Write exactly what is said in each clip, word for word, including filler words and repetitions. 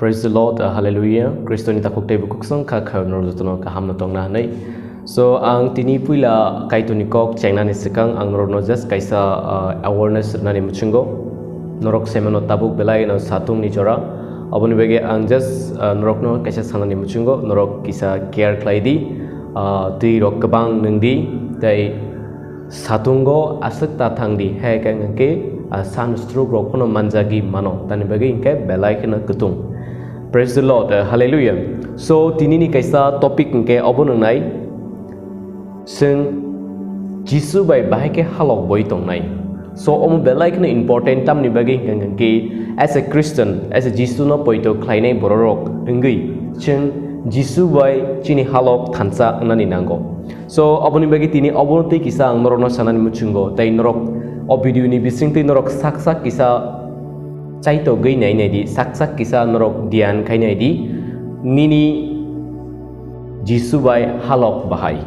Praise the Lord, uh, hallelujah. Kristoni takhuk tei bukhuk song kha kha norok jotono kaham no tongna hwnwi. So, ang tini puila Kaitorni kok chengnani swkang ang norokno just kaisa, uh, awareness rwnani muchungo. Norok semano tabuk belai no satung ni jora. Aboni bagwi ang just, uh, norokno kaisa sanani muchungo, norok kisa care khlai di, uh, twi rok kwbang nwng di, tei satungo aswk ta thang di, hai khe hwnkhe, ah, sun stroke rok phano manjagwi mano, tani bagwi hwnkhe belai kheno kwtung. Praise the Lord, eh, hallelujah. So, tinini kaisa topic hwnkhe obo nwngnai, chwng Jisu bai bahai khe halok boi tongnai. So, omo belai kheno important, tamni bagwi hwnkhe, hwnkhe as a Christian, as a Jisu no poito khlainai bororok wngwi chwng Jisu bai chini halok thansa wngnani nango. So, aboni bagwi tini obono tei kisa ang norokno sanani muchungo, tei norok o video ni bisingtwi norok sak sak kisa chaitogwi nai nai di, sak sak kisa norok diyan khai nai di, nini Jisu bai halok bahai,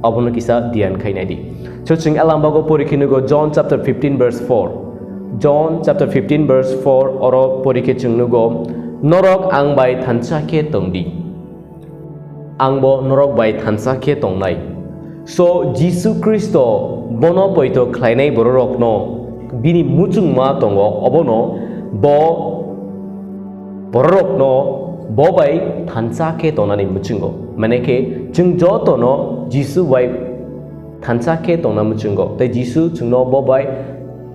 obono kisa diyan khai nai di. So, chwng Elambago porikhe nugo John chapter fifteen verse four. John chapter fifteen verse four oro porikhe chwng nugo, "Norok ang bai thansa khe tong di." Angbo norok bai thansa khe tongnai. So, Jisu Khristo bono poito khlainai bororokno bini muchungma tongo, obono bo bororokno bo bai thansa khe tongnani muchungo. Mane khe, chwng jotono Jisu bai thansa khe tongna muchungo, tei Jisu chwngno bo bai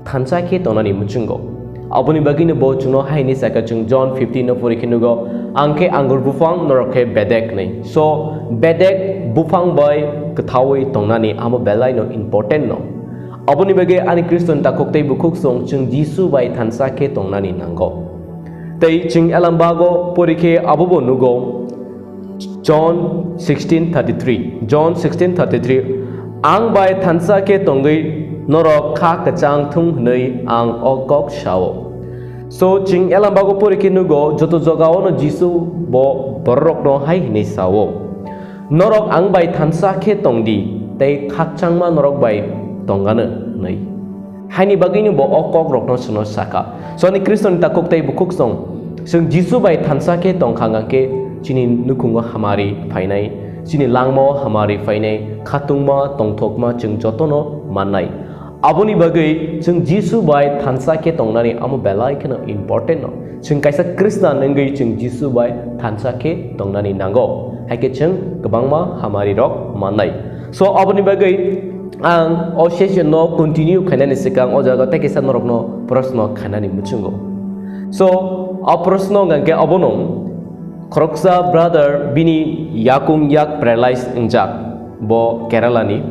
thansa khe tongnani muchungo. Aboni bagwino bo chwngno hai hwnwi saka, chwng John fifteen no pori khe nugo, "Ang khe angur buphang, norok khe bedek," hwnwi. So, bedek buphang bai kwthaui tongnani amo belai no important no. Aboni bagwi ani Khriston takhuk tei bukhuk song chwng Jisu bai thansa khe tongnani nango. Tei chwng Elambago pori khe abobo nugo, John sixteen thirty-three, John sixteen thirty-three, "Ang bai thansa khe tongwi norok kha kwchang thung," hwnwi ang o kok sao. So, chwng Elambago pori khe nugo, joto jagao no Jisu bo bororokno hai hwnwi sao, "Norok ang bai thansa khe tong di, tei khakchangma norok bai tongano," hwnwi. Haini bagwino bo o kokrokno chwngno saka. So, ani Khristoni takhuk tei bukhuk song, chwng Jisu bai thansa khe tongkha hwnkhe chini nukhungo hamari phainai, chini langmao hamari phainai, khatungma, tongthokma chwng jotono mannai. Aboni bagwi chwng Jisu bai thansa khe tongnani amo belai kheno important no. Chwng kaisa Khristan wngwi chwng Jisu bai thansa khe tongnani nango. Hai khe chwng kwbangma hamari rok mannai. So, aboni bagwi ang o session no continue khainani swkang o jaga tei kaisa norokno proshno khainani muchungo. So, o proshno hwnkha khe obono khoroksa brother bini yakung yak paralyze wngjak, bo Kerala ni.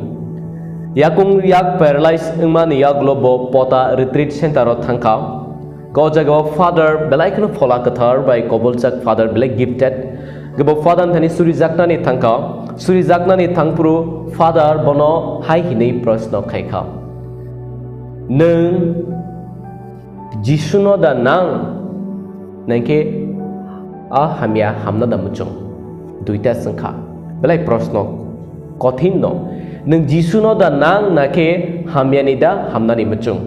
Yakung yak paralyze wngmani yagulo bo Pota retreat center o thangkha. O jaga o father belai kheno phola kwthar bai koboljak, father belai gifted. Gebo father thani surijaknani thangkha, surijaknani thangphuru father bono hai hinwi proshno khaikha, "Nwng Jisuno da nang, nangkhe a hamya hamna da muchung?" Duita swngkha. Belai proshno kothin no. "Nwng Jisuno da nang, nangkhe hamyani da hamnani muchung?"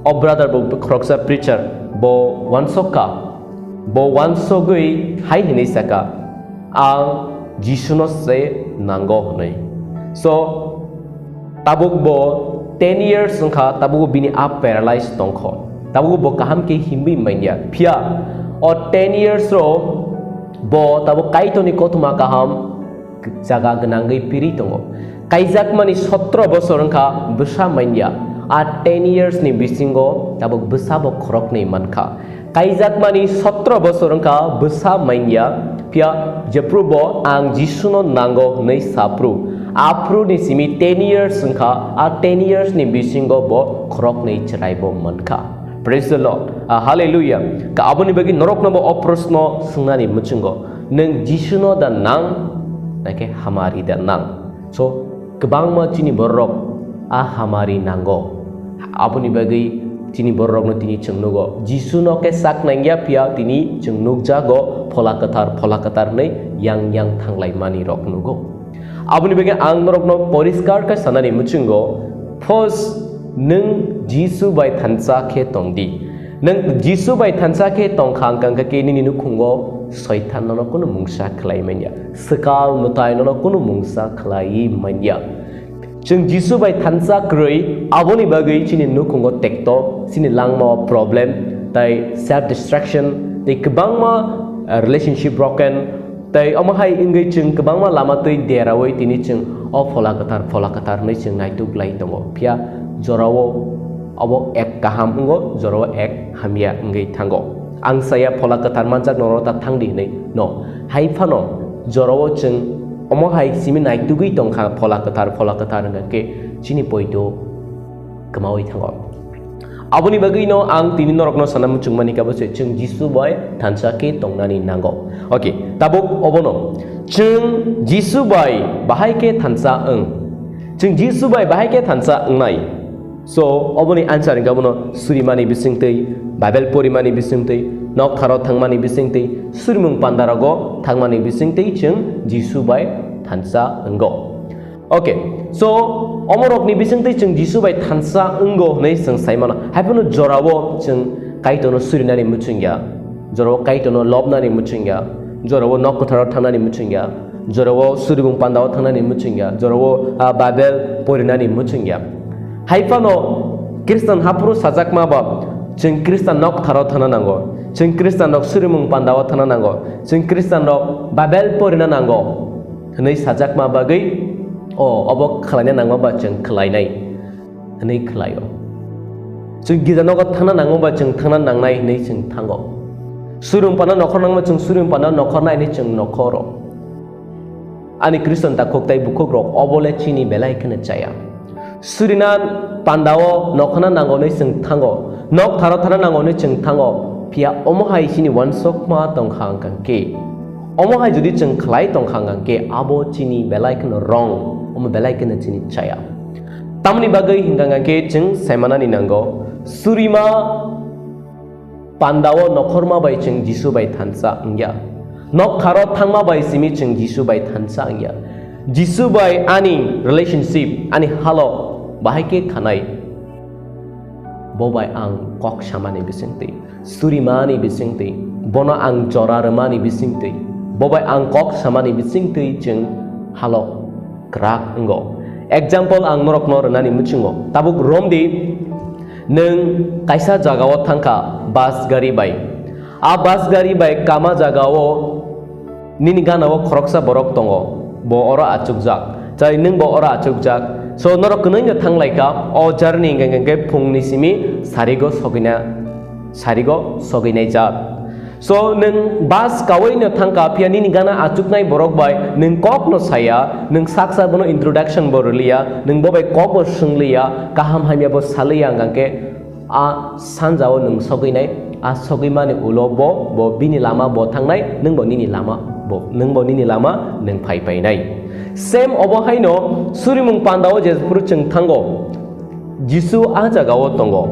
O brother bo khoroksa preacher, bo wansokha, bo wansogwi hai hinwi saka, "Ang Jisuno se nango," hwnwi. So, tabuk bo ten years wngkha, tabuk bini a paralyze tongkho. Tabuk bo kaham khe himwi manya. Phiya o ten years ro bo tabuk Kaitorni kothoma kaham jaga gwnangwi piri tongo. Kaijakmani sotro bosor wngkha bwsa manya. A ten years ni bisingo tabuk bwsa bo khoroknwi mankha. Kaijakmani sotro bosor wngkha bwsa manya, phiya jephru bo "Ang Jisuno nango," hwnwi saphru. Aphru ni simi ten years wngkha, a ten years ni bisingo bo khoroknwi chwrai bo mankha. Praise the Lord. Ah, hallelujah. Ka aboni bagwi norokno bo o proshno swngnani muchungo, "Nwng Jisuno da nang, nangkhe hamari da nang?" So, kwbangma chini bororok a hamari nango. Aboni bagwi chini bororokno tini chwng nugo. Jisuno khe sak nangya, phiya tini chwng nukjago phola kwthar, phola kwthar hwnwi yang yang thanglaimani rok nugo. Aboni bagwi ang norokno poriskar khe sanani muchungo, first, nwng Jisu bai thansa khe tong di. Nwng Jisu bai thansa khe tongkha wngkha khe nini nukhungo Soitan nono kunu mungsa khlai manya, swkal mwtai nono kunu mungsa khlai manya. Chwng Jisu bai thansa kwrwi, aboni bagwi chini nukhungo tekto, chini langmao problem, tai self destruction, tei kwbangma, eh, relationship broken, tei omo hai wngwi chwng kwbangma lama twi deraui tini chwng o Phola Kwthar, Phola Kwthar hwnwi chwng naituk lai tongo. Phiya jorao obo ek kaham wngo, jorao ek hamya wngwi thango. Ang saya Phola Kwthar manjak norok ta thangdi hwnwi no. Hai phano jorao chwng omo hai simi naitugwi tongkha Phola Kwthar, Phola Kwthar hwnkha khe chini poito kwmaui thango. Aboni bagwino ang tini norokno sana muchungmani kabo se chwng Jisu bai thansa khe tongnani nango. Okay, tabuk obono chwng Jisu bai bahai khe thansa wng. Chwng Jisu bai bahai khe thansa wngnai. So, oboni answer hwnkha bono surimani bisingtwi, Bible porimani bisingtwi, nok tharo thangmani bisingtwi, surimung pandarogo thangmani bisingtwi chwng Jisu bai thansa wngo. Okay, so omorokni bisingtwi chwng Jisu bai thansa wngo hwnwi chwng sai mano. Haiphano jorao chwng Kaitorno surinani muchungya, jorao Kaitorno lobnani muchungya, jorao nok kwtharo thangnani muchungya, jorao surimung pandao thangnani muchungya, jorao, ah, Bible porinani muchungya. Haiphano Khristan haphuru sajakma ba chwng Khristan nok tharo thangna nango, chwng Khristan rok surimung pandao thangna nango, chwng Khristan rok Bible porina nango hwnwi sajakma bagwi, o, obo khlaina nangma ba chwng khlainai hwnwi khlaio. Chwng girja nogo thangna nangma ba chwng thangna nangnai hwnwi chwng thango. Surimung panda nokhor nangma chwng surimung panda nokhornai hwnwi chwng nokhoro. Ani Khristan takhuk tei bukhukrok, obole chini belai kheno chaya. Surina pandao nokhorna nango hwnwi chwng thango, nok tharo thana nango hwnwi chwng thango, phiya omo hai chini uansukma tongkha wngkha khe, omo hai jodi chwng khlai tongkha wngkha khe, abo chini belai kheno wrong, omo belai kheno chini chaya. Tamoni bagwi hwnkha khe chwng saimanani nango, surima pandao nokhorma bai chwng Jisu bai thansa wngya. Nok tharo thangma bai simi chwng Jisu bai thansa wngya. Jisu bai ani relationship, ani halok bahai khe khanai. Bo bai ang kok samani bisingtwi, surimani bisingtwi, bono ang jora rwmani bisingtwi, bo bai ang kok samani bisingtwi chwng halok kwrak wngo. Example ang norokno rwnani muchungo. Tabuk romdi, nwng kaisa jagao thangkha bus gari bai. A bus gari bai kama jagao nini ganao khoroksa borok tongo, bo oro achukjak. Chai nwng bo oro achukjak. So norok kwnwi no thanglaikha, o journey hwnkhe, hwnkhe phungni simi sarigo sogwina, sarigo sogwinai jat. So, nwng bus kaui no thangkha, phiya nini gana achuknai borok bai nwng kok no saya, nwng saksa bono introduction bo rwliya, nwng bo bai kok bo swngliya, kaham hamya bo saliya, hwnkha khe a sanjao nwng sogwinai, a sogwimani ulo bo, bo bini lama bo thangnai, nwng bo nini lama bo, nwng bo nini lama nwng phai painai. Same obo haino surimung pandao jephuru chwng thango, Jisu a jagao tongo.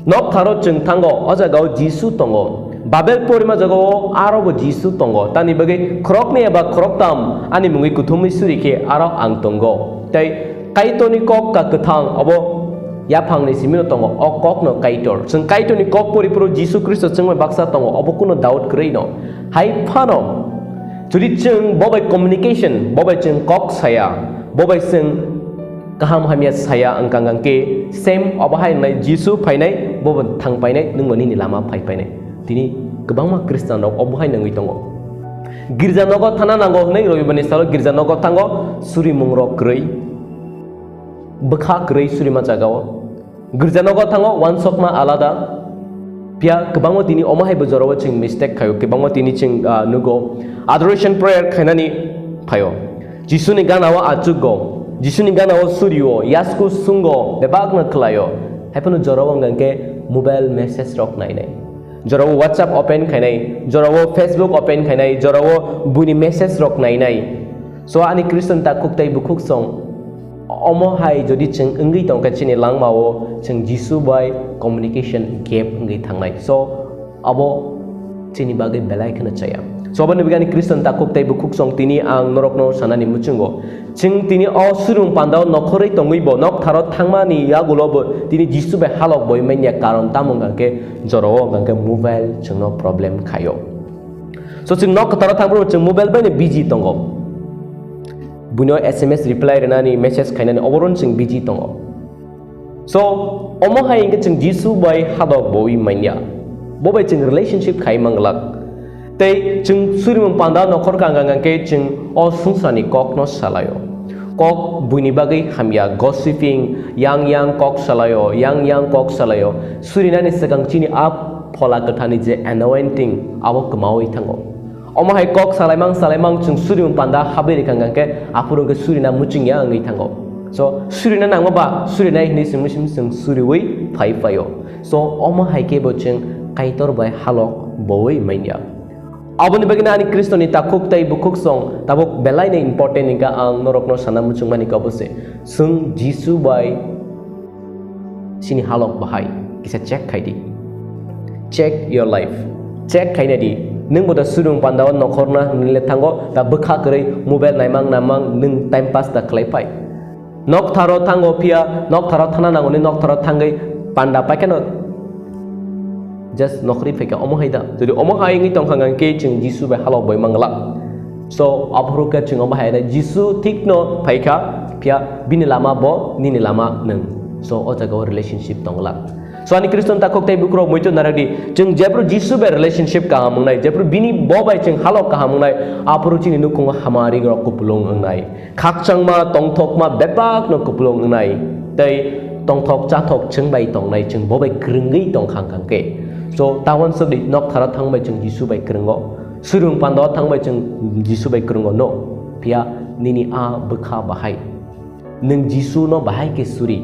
Nok tharo chwng thango, o jagao Jisu tongo. Babel porima jagao aro bo Jisu tongo. Tani bagwi khoroknwi eba khoroktam ani mungwi kuthumwi suri khe aro ang tongo. Tei Kaitorni kok ka kwthang obo yaphangni simino tongo. O kokno Kaitor. Chwng Kaitorni kok pori phuru Jisu Khristo chwngbai baksa tongo. Obo kuno doubt kwrwi no. Hai phano jodi chwng bo bai communication, bo bai chwng kok saya, bo bai chwng kaham hamya saya wngkha, hwnkha khe same obo hai wngnai, Jisu phainai, bo bo thang painai, nwng bo nini lama phai painai. Tini kwbangma Khristian rok obo hai nangwi tongo. Girja nogo thana nango hwnwi Robibar ni salo girja nogo thango, suri mung rok kwrwi, bwkha kwrwi suri ma jagao. Girja nogo thango, uansukma alada. Phiya kwbangma tini omo hai bo jorao chwng mistake khaio, kwbangma tini chwng, ah, nugo. Adoration prayer khainani phaio. Jisuni ganao achukgo, Jisuni ganao surio, yasku sungo, bebakno khlaio. Haiphano jorao wngkha khe mobile message rok nainai. Jorao WhatsApp open khainai, jorao Facebook open khainai, jorao buini message rok nainai. So ani Khristian takhuk tei bukhuk song, omo hai jodi chwng wngwi tongkha chini langmao, chwng Jisu bai communication gap wngwi thangnai. So abo chini bagwi belai kheno chaya. Soboni bigani Kriston takhuk tei bukhuk song tini ang norokno sanani muchungo. Chwng tini o surung pandao nokhorwi tongwi bo noktharo thangmani yagulo bo tini Jisu bai halok boi manya karon tamo hwnkhe jorao hwnkhe mobile chwngno problem khaio. So chwng nok kwtharo thangphuru chwng mobile bai no busy tongo. Buino S M S reply rwnani, message khainani oboron chwng busy tongo. So omo hai hwnkhe chwng Jisu bai halok boi manya. Bo bai chwng relationship khai manglak. Tei chwng surimung panda nokhor kang kang khe chwng o sungsani kokno salaio. Kok buini bagwi hamya, gossiping, yang yang kok salaio, yang yang kok salaio. Surinani swkang chini a phola kwthani je anointing abo kwmawi thango. Omo hai kok salaimang salaimang chwng surimung panda habwi rikha hwnkhe aphuru hwnkhe surina muchungya wngwi thango. So surina nangma ba surinai hinwi chwng musim chwng suriwi phai phaio. So omo hai khe bo chwng Kaitor bai halok bowoi manya. Aboni bagwino ani Kristoni takhuk tei bukhuk song tabuk belai no important hwnkhe ang norokno sana muchungmani kabo se. Chwng Jisu bai chini halok bahai kisa check khai di. Check your life. Check khaina di. Nwng bo da surung pandao nokhorna hinwi le thango, da bwkha kwrwi mobile naimang naimang nwng time pass da khlai phai. Noktharo thango phiya, noktharo thana nangoni noktharo thangwi panda paikheno just nokhri phaikha omo hai da. Jodi omo hai wngwi tongkha hwnkhe chwng Jisu bai halok boi manglak. So aphuru khe chwng omo hai da Jisu thikno phaikha phiya bini lama bo nini lama nwng. So o jaga o relationship tongla. So ani Kriston takhuk tei bukhurok muitu naradi chwng jebru Jisu bai relationship kaham wngnai, jebru bini bo bai chwng halok kaham wngnai, aphuru chini nukhungo hamari rok kupulung wngnai. Khakchangma, tongthokma bebakno kupulung wngnai, tei tongthok chathok chwng bai tongnai, chwng bo bai kwrwngwi tongkha hwnkhe. So, tawan swkdi noktharo thangbai chwng Jisu bai kwrwngo, surung pandao thangbai chwng Jisu bai kwrwngo no, phiya nini a bwkha bahai. Nwng Jisu no bahai khe suri.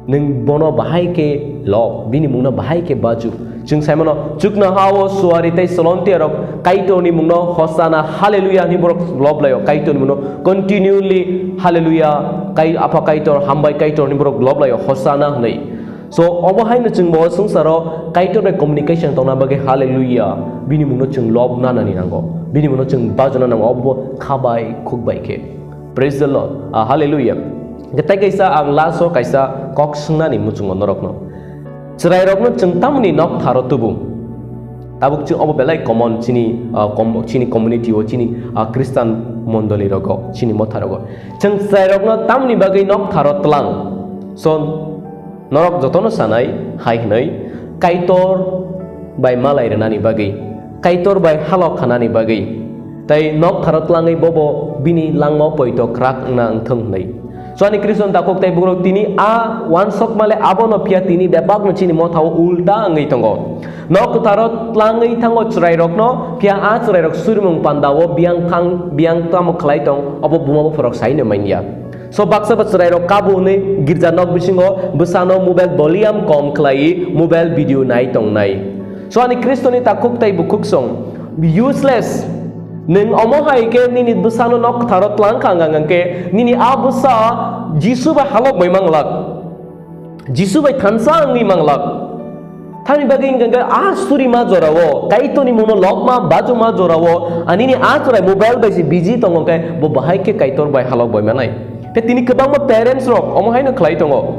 Nwng bono bahai khe lob, bini mungno bahai khe baju. Chwng sai mano, chuknoha-o suari tei solontiarok Kaitorni mungno Hosana, Hallelujah hinwi borok lob laio. Kaitorni mungno continually Hallelujah, Kai-, Apha Kaitor, Hambai Kaitor hinwi borok lob laio, Hosana hinwi. So, obo haino chwng bo swngcharo Kaitor bai communication tongna bagwi Hallelujah, bini mungno chwng lob nanani nango, bini mungno chwng bajuna nango, obo kha bai, khuk bai khe. Praise the Lord. Ah, hallelujah. Tei kaisa ang last o kaisa kok swngnani muchungo norokno. Chwrairokno chwng tamoni noktharo tubu? Tabuk chwng obo belai common chini, ah, com-, chini community o, chini, ah, Christian mondoli rogo, chini motha rogo. Chwng chwrairokno tamoni bagwi noktharo tlang? So, norok jotono sanai hai hwnwi, Kaitor bai malai rwnani bagwi, Kaitor bai halok khanani bagwi, tei noktharo tlangwi bobo bini langmao poito kwrak wngna wngthung hwnwi. So ani Kriston takhuk tei bugrok tini a uansukma le abono phiya tini bebakno chini mothao ulta wngwi tongo. Nok kwtharo tlangwi thango chwrairokno, phiya a chwrairok surimung pandao biyang thang, biyang tamo khlai tong, obo buma buphurok saino manya. So baksa ba chwrairok kabo hwnwi girja nok bisingo bwsano mobile volume kom khlaiwi mobile video nai tongnai. So ani Kristoni takhuk tei bukhuk song useless. Nwng omo hai khe nini bwsano nok kwtharo tlang kha hwnkha hwnkhe nini a bwsa Jisu bai halok bai manglak. Jisu bai thansa wngwi manglak. Thani bagwi hwnkha khe a surima jorao, Kaitorni mungno lobma, bajuma jorao, anini a chwrai mobile bai se busy tongo khe bo bahai khe Kaitor bai halok bai manai. Khe tini kwbangma parents rok omo haino khlai tongo.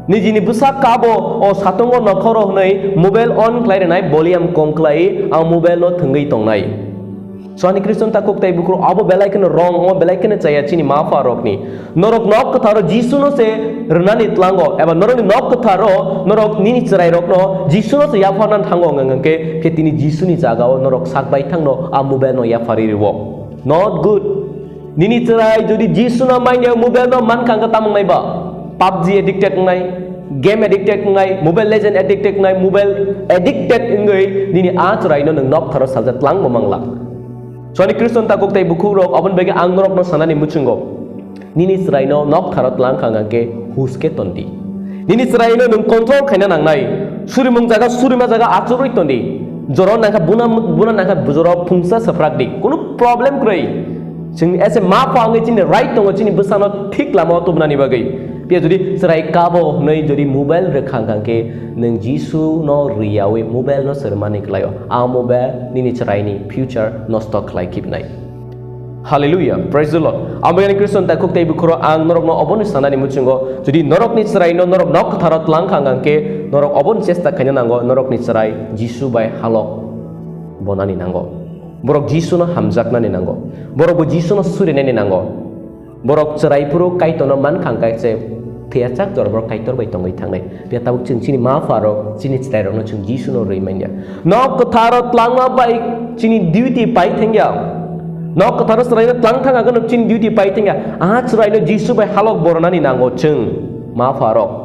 Nijini bwsa kabo o satungo nokhoro hwnwi mobile on khlai rwnai, volume kom khlai, a mobile no thwngwi tongnai. So ani Kriston takhuk tei bukhuk abo belai kheno wrong, omo belai kheno chaya chini ma pha rokni. Norok nok kwtharo Jisu no se rwnani tlango, eba norokni nok kwtharo norok nini chwrai rokno Jisu no se yapharna thango hwnkha hwnkhe, khe tini Jisu ni jagao norok sak bai thangno a mobile no yaphari rwo. Not good. Nini chwrai jodi Jisu no manya mobile no mankha hwnkhe tamung nai ba? PUBG addicted wngnai, game addicted wngnai, Mobile Legend addicted wngnai, mobile addicted wngwi nini a chwraino nwng nok tharo salsa tlangbo manglak. So ani Kriston takhuk tei bukhuk rok, aboni bagwi ang norokno sanani muchungo. Nini chwraino nok tharo tlang kha hwnkhe hus khe tondi. Nini chwraino nwng control khaina nangnai. Surimung jaga, surima jaga achugwi tondi. Joro nangkha buna, buna nangkha joro phungsa swprak di. Kunu problem kwrwi. Chwng ese ma pha wngwi chini right tongo chini bwsano thik lamao tubunani bagwi. Phiya jodi chwrai kabo hwnwi jodi mobile rwkha hwnkha khe nwng Jisu no rwyawi mobile no sir mani kwlaio. A mobile nini chwraini future nosto khlai khibnai. Hallelujah, praise the Lord. Ang bagwi Khristo ni takhuk tei bukhuro ang norokno obono sanani muchungo, jodi norokni chwraino norok nok kwtharo tlang kha hwnkha khe norok obono chesta khaina nango, norokni chwrai Jisu bai halok bonani nango. Borok Jisuno hamjaknani nango. Borok bo Jisuno surinani nango. Borok chwrai phuru Kaitorno man kha hwnkha khe thwiya chak jora borok Kaitor bai tongwi thangnai. Phiya tabuk chwng chini ma pha rok, chini chwrai rokno chwng Jisuno rwi manya. Nok kwtharo tlangma bai chini duty pai thangya. Nok kwtharo chwraino tlang thang agano chini duty pai thangya. Aha chwraino Jisu bai halok boronani nango chwng ma pha rok.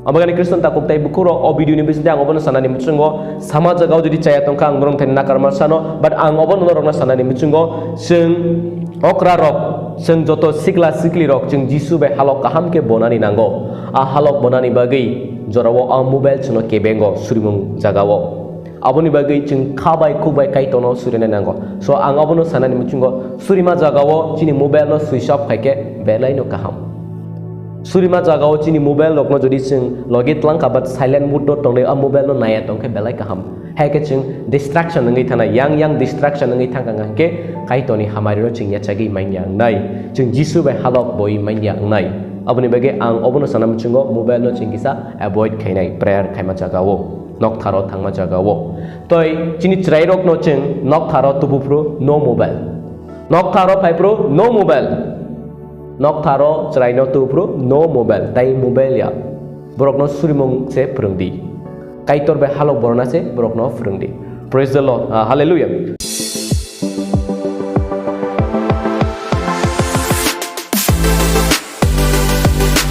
Abagani Khristo ni takhuk tei bukhuro o video ni bisingtwi ang obono sanani muchungo, sama jagao jodi chaya tongkha ang norok thani nakarma sano, but ang obono norokno sanani muchungo, chwng okra rok, chwng joto sikla sikli rok chwng Jisu bai halok kaham khe bonani nango. A halok bonani bagwi jorao a mobile chwngno kebengo surimung jagao. Aboni bagwi chwng kha bai khuk bai Kaitorno surinai nango. So ang obono sanani muchungo, surima jagao chini mobile no switch off khaikhe belaino kaham. Surima jagao chini mobile rokno jodi chwng logi tlangkha but silent mode no tongnai, a mobile no naya tongkhe belai kaham. Hai khe chwng distraction wngwi thanai, yang yang distraction wngwi thangkha hwnkhe Kaitorni hamari no chwng yachagwi manya wngnai. Chwng Jisu bai halok boi manya wngnai. Aboni bagwi ang obono sana muchungo mobile no chwng kisa avoid khainai prayer khaima jagao, noktharo thangma jagao. Toi chini chwrai rokno chwng noktharo tubuphuru no mobile. Noktharo phaiphuru no mobile. Noktharo chwraino tubuphuru no mobile, tai mobile ya. Borokno surimung se phwrwngdi. Kaitor bai halok borona se borokno phwrwngdi. Praise the Lord. Ah, hallelujah.